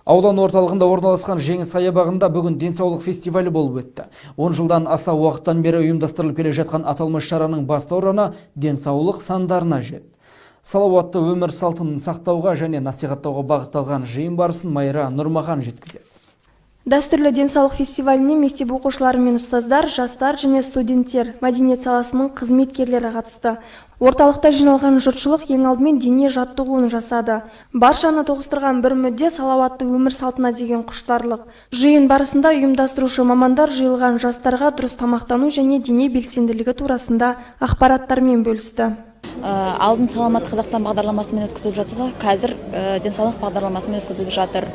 Аудан орталығында орналасқан Жеңіс саябағында бүгін денсаулық фестивалі болып өтті. 10 жылдан аса уақыттан бері ұйымдастырылып келе жатқан аталмыш шараның басты ұраны – «Денсаулық сандарына жет». Салауатты өмір салтын сақтауға және насихаттауға бағытталған жиын барысын Майра Нұрмахан жеткізеді. Дәстүрлі денсаулық фестиваліне мектеп оқушылары мен ұстаздар, жастар және студенттер, мәдениет саласының қызметкерлері қатысты. Орталықта жиналған жұртшылық ең алдымен дене жаттығуын жасады. Баршаны тоғыстырған бір мүдде – салауатты өмір салтына деген құштарлық. Жиын барысында ұйымдастырушы мамандар жиылған жастарға дұрыс тамақтану және дене белсенділігі турасында ақпараттармен бөлісті. Алдын «Саламат Қазақстан» бағдарламасымен өткізіліп жатса, қазір денсаулық бағдарламасымен өткізіліп жатыр.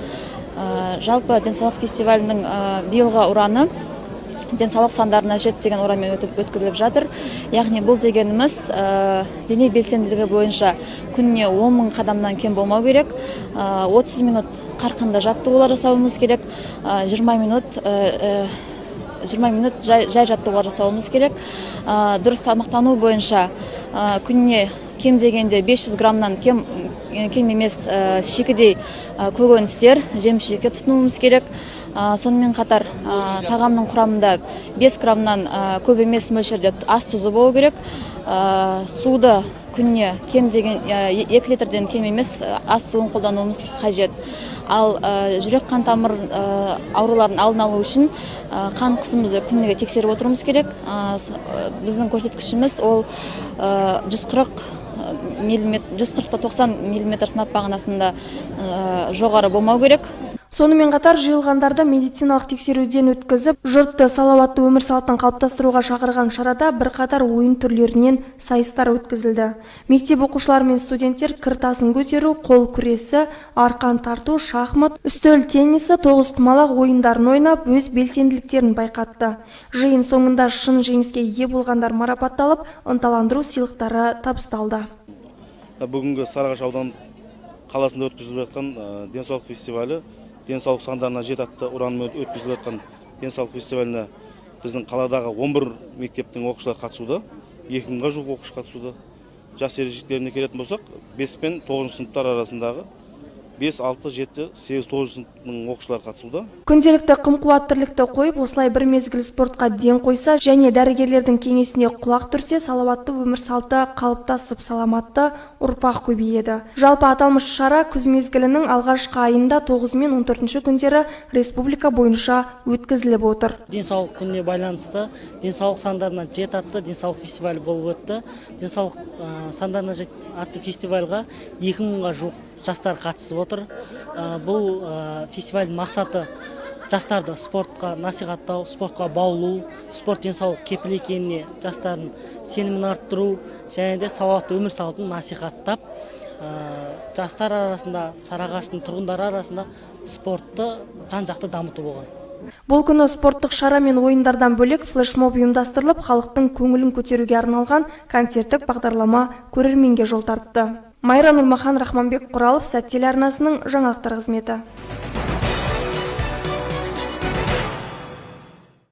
Жалпы денсаулық фестивалінің биылғы ұраны «Денсаулық сандарына жет» деген ұранмен өткізіліп жатыр. Яғни бұл дегеніміз дене белсенділігі бойынша күніне 10 мың қадамнан кем болмау керек, 30 минут қарқынды жаттығулар жасауымыз керек, 20 минут 20 минут жай жаттығулар жасауымыз керек. Дұрыс тамақтану бойынша күніне кем дегенде 500 граммнан кем емес шикідей көкөністер, жеміс жидектер тұтынуымыз керек. Сонымен қатар тағамның құрамында 5 граммнан көп емес мөлшерде ас тұзы болу керек. Суды күніне кем деген 2 литрден кем емес ас суын қолдануымыз қажет. Ал жүрек қан тамыр ауруларын алдын алу үшін қан қысымымызды күніге тексеріп отыруымыз керек. Біздің көрсеткішіміз ол 140 миллиметр, 140 90 миллиметр сынап бағанасында жоғары болмау керек. Сонымен қатар жиылғандарды медициналық тексеруден өткізіп, жұртты салауатты өмір салтын қалыптастыруға шақырған шарада бірқатар ойын түрлерінен сайыстар өткізілді. Мектеп оқушылары мен студенттер кір тасын көтеру, қол күресі, арқан тарту, шахмат, үстел теннисі, тоғызқұмалақ ойындарын ойнап, өз белсенділіктерін байқатты. Жиын соңында шын жеңіске ие болғандар марапатталып, ынталандыру сыйлықтары табысталды. Бүгінгі Сарыағаш аудандық қаласында өткізіліп жатқан денсаулық фестивалі, «Денсаулық сандарына жет» атты ұранымен өткізіліп жатқан денсаулық фестиваліне біздің қаладағы 11 мектептің оқушылары қатысуда, 2000-ға жуық оқушы қатысуда. Жас ерекшеліктеріне келетін болсақ, 5 пен 9 сыныптар арасындағы 5, 6, 7, 8, 9 сыныптың оқушылары қатысуда. Күнделікті қым-қуыт тірлікті қойып, осылай бір мезгіл спортқа ден қойса және дәрігерлердің кеңесіне құлақ түрсе, салауатты өмір салты қалыптасып, саламатты ұрпақ көбейеді. Жалпы аталмыш шара күз мезгілінің алғашқы айында 9 мен 14 күндері республика бойынша өткізіліп отыр. Денсаулық күніне байланысты «Денсаулық сандарына жет» атты денсаулық фестивалі болып өтті. «Денсаулық сандарына жет» атты фестивальға 2000-ға жуық жастар қатысып отыр. Бұл фестивальдің мақсаты – жастарды спортқа насихаттау, спортқа баулу, спорт денсаулық кепілі екеніне жастардың сенімін арттыру және де салауатты өмір салтын насихаттап, жастар арасында, Сарыағаштың тұрғындары арасында спортты жан жақты дамыту болған. Бұл күні спорттық шара мен ойындардан бөлек флешмоб ұйымдастырылып, халықтың көңілін көтеруге арналған концерттік бағдарлама көрерменге жол тартты. Майра Нұрмахан, Рахманбек Құралов, Сәт телеарнасының жаңалықтар қызметі.